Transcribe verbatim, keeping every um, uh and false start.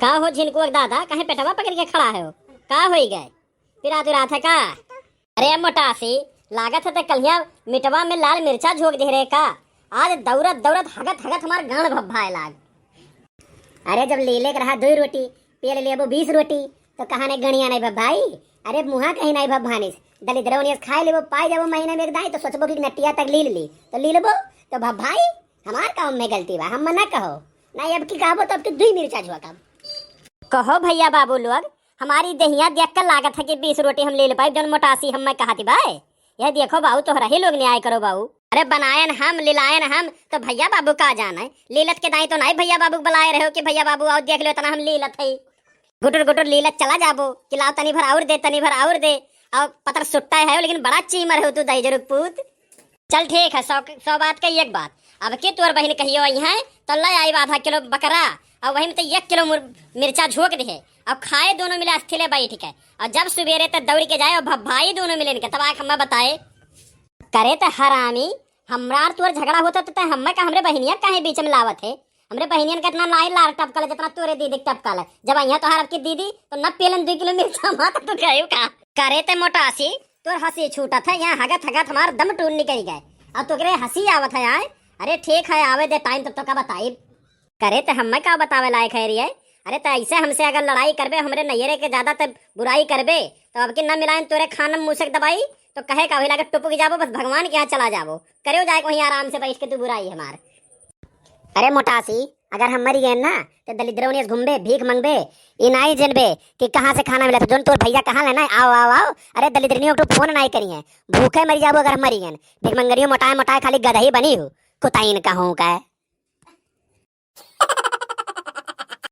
का हो झिनकुआ के दादा, काहे पेटवा पकड़ के खड़ा है हो? का होई गए? पिरात उरात है का? अरे मोटासी, लागत है त कलिया मिटवा में लाल मिर्चा झोंक दे रहे का? आज दौड़त दौड़त हगत हगत हमार गांड भभाए लाग। अरे जब लेले के रहा दुई रोटी, पेल लेबो बीस रोटी, तो कहा नहीं गणिया नहीं भभाई? अरे मुहा कहीं नहीं भभानिस, दलिद्रवनियस खाए लेबो, पाए जाबो महीना में एक दाई, तो सोचबो कि नटिया तक लील ली, तो लीलबो, तो भभाई हमार काम में गलती बा, हम ना कहो, ना अब की कहबो तो अब की दुई मिर्चा झोंकब। कहो भैया बाबू लोग, हमारी देहिया देख कर लागत है कि बीस रोटी हम लील पाइब, जौन मोटासी हम मैं कहती बाए। यह देखो बाऊ, तोहरा ही लोग न्याय करो बाऊ। अरे बनायन हम, लिलायन हम, तो भैया बाबू का जाने? लीलत के दाई तो नहीं भैया बाबू बुलाए रहे हो कि भैया बाबू आओ देख लो इतना हम लीलत है। गुटुर गुटुर लीलत चला जाबो कि लाओ तनी भर और दे, तनी भर और दे, और पतर सुट्टा है लेकिन बड़ा चीमर हो तू दहिजरू के पूत। चल ठीक है, सौ, सौ बात का एक बात। अब के तोर बहिन कहियो आई है तो ले आई आधा किलो बकरा, और वही में तो एक किलो मुर-, मिर्चा झोंक दे, और खाए दोनों मिले अस्थिले बैठ के, और जब सुबेरे तक दौड़ के जाए और भभाई दोनों मिले इनके, तब आके हमें बताए। करे तो हरामी, हमरा और तोर झगड़ा होता तो तै हमें का हमरे बहिनिया काहे बीच में लावत है? हमरे बहिनियन का इतना नाई लार टपकल है जितना तोरे दीदी के टपकल है। जब अइहा तोहार अब की दीदी तो न पेलन दुई किलो मिर्चा माता तो कहे का? करे ते मोटासी, तोर हंसी छूटत है, यहाँ हगत हगत हमार दम टूट निकल गए। अब तोकरे हंसी आवत है आए? अरे ठीक है, आवे दे टाइम तब तो का बताई। करे ते हमें का बतावे लायक है रे? अरे तो ऐसे हमसे अगर लड़ाई करबे, हमरे नैहरे के ज्यादा ते बुराई करबे, तो अब की न मिलायन तोरे खानम मूसक दबाई, तो कहे का वही लागे टुपुक जाबो, बस भगवान के यहाँ चला जाबो। करेओ जाए वहीं आराम से बैठ के तू बुराई हमार। अरे मोटासी, अगर हम मरी गए ना, तो दलिद्रों ने घूमबे, भीख मांगबे, ई नाई जनबे कि कहाँ से खाना मिला था। जोन तोर भैया कहाँ लेना है, आओ, आओ, आओ। अरे दलिद्रियों को फोन नाई करी है, भूखे मरी जाबो अगर हम मरी गए। भीख मंगरियों मोटाए मोटाए खाली गदही बनी हो, कुताइन कहूँ का।